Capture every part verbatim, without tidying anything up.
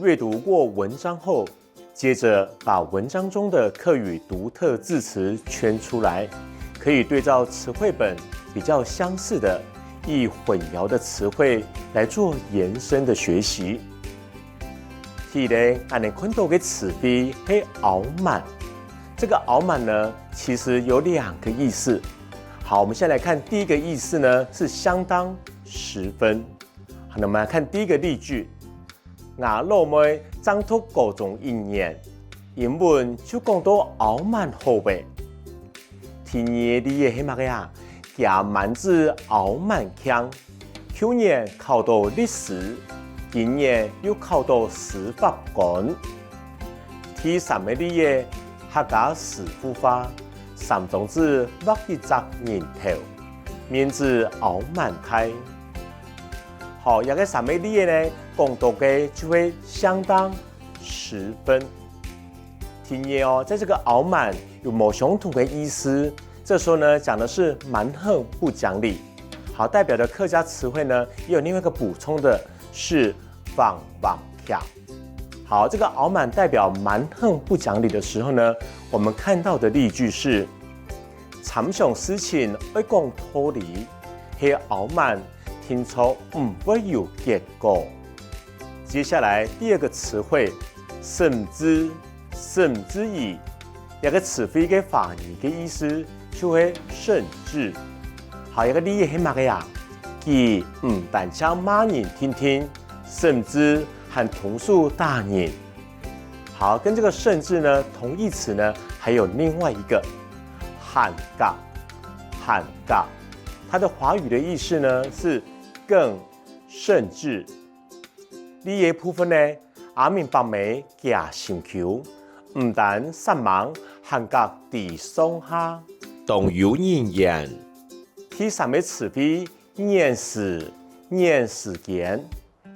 閱讀過文章後，接著把文章中的客語獨特字詞圈出來，可以對照詞彙本比較相似的、易混淆的詞彙來做延伸的學習。第一个，恁呢看到个詞彙係拗蠻。這個拗蠻呢，其實有兩個意思。好，我們先來看第一個意思呢，是相當、十分。好，那我們來看第一個例句。 吾老妹正讀高中一年，英文就講到拗蠻好咧。第二个例仔係麼个啊？厥滿子拗蠻慶，舊年考到律師，今年又考到司法官。第三个例仔，客家師傅話，三張紙畫一隻人頭，面子拗蠻大。 好，這個三個例仔呢，講到个就係相當、十分。第二哦，在這個拗蠻有無相同个意思，這時候呢，講的是蠻橫不講理。好，代表的客家詞彙呢，也有另外一個補充的是放放卡。好，這個拗蠻代表蠻橫不講理的時候呢，我們看到的例句是： 參詳事情愛講道理，係拗蠻，定著毋會有結果。接下來第二個詞彙，甚至、甚至於，這個詞彙个華語个意思就係甚至。好，這個例仔係麼个啊？佢毋單淨罵人定定，甚至還動手打人。 好，跟這個甚至呢，同義詞呢，還有另外一個，還較，還較，它的華語的意思呢是更、甚至。例仔部分呢，阿明伯姆厥心臼，毋單煞猛，還較知上下，當有人緣。第三個詞彙，現時、現時間。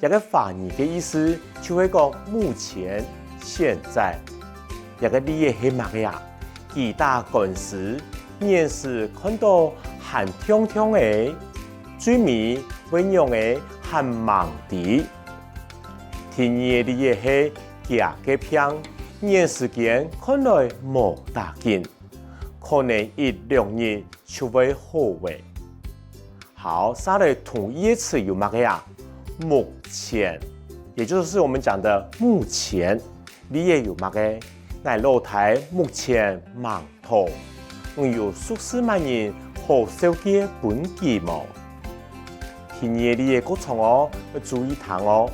這個華語个意思就係講目前、現在。這個例仔係麼个啊？佢打官司，現時看到還暢暢仔，最尾會仰仔還吂知。第二個例仔係厥个病，現時間看來無打緊，可能一兩日 就會好咧。好，續來同義个詞有麼个啊？目前，也就是我們講的目前。例仔有麼个？𠊎老弟目前吂討，你有熟事麼人好紹介分佢無？第二個例仔較長哦，愛注意聽哦。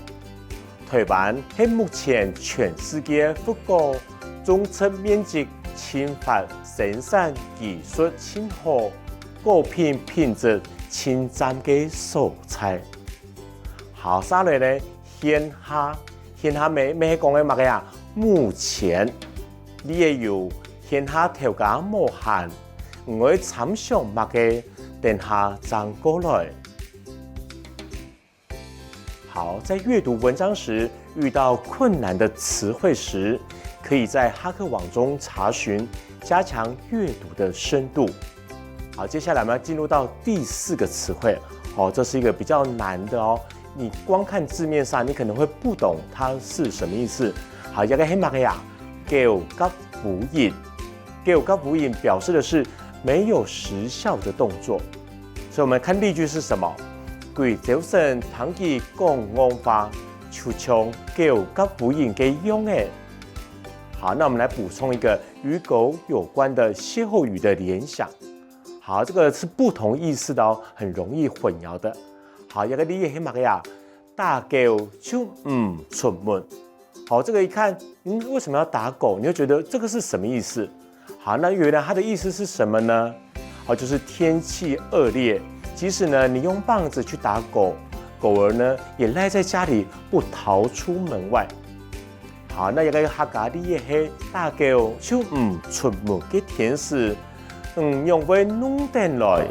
臺灣係目前全世界覆果種植面積盡闊、生產技術盡好、果品品質盡讚个所在。好，續來呢，現下，現下乜乜係講个麼个啊？目前。例仔有：現下頭家無閒，你愛參詳麼个，等下正過來。 好，在閱讀文章時遇到困難的詞彙時，可以在哈客網中查詢，加強閱讀的深度。好，接下來我們要進入到第四個詞彙。哦，這是一個比較難的哦。你光看字面上，你可能會不懂它是什麼意思。好，這個係麼个啊？狗合烏蠅。狗合烏蠅表示的是沒有實效的動作。 所以我們看例句是什麼？歸朝晨聽佢講戇話，就像狗合烏蠅个樣仔。好，那我們來補充一個與狗有關的歇後語的聯想。好，這個是不同意思的哦，很容易混淆的。好，這個例仔係麼个啊？打狗就毋出門。 好，這個一看，嗯，為什麼要打狗？你會覺得這個是什麼意思？好，那原來它的意思是什麼呢？好，就是天氣惡劣，即使呢你用棒子去打狗，狗兒呢也賴在家裡不逃出門外。好，那這個客家例仔係打狗就毋出門个天時，嗯，仰會弄等來？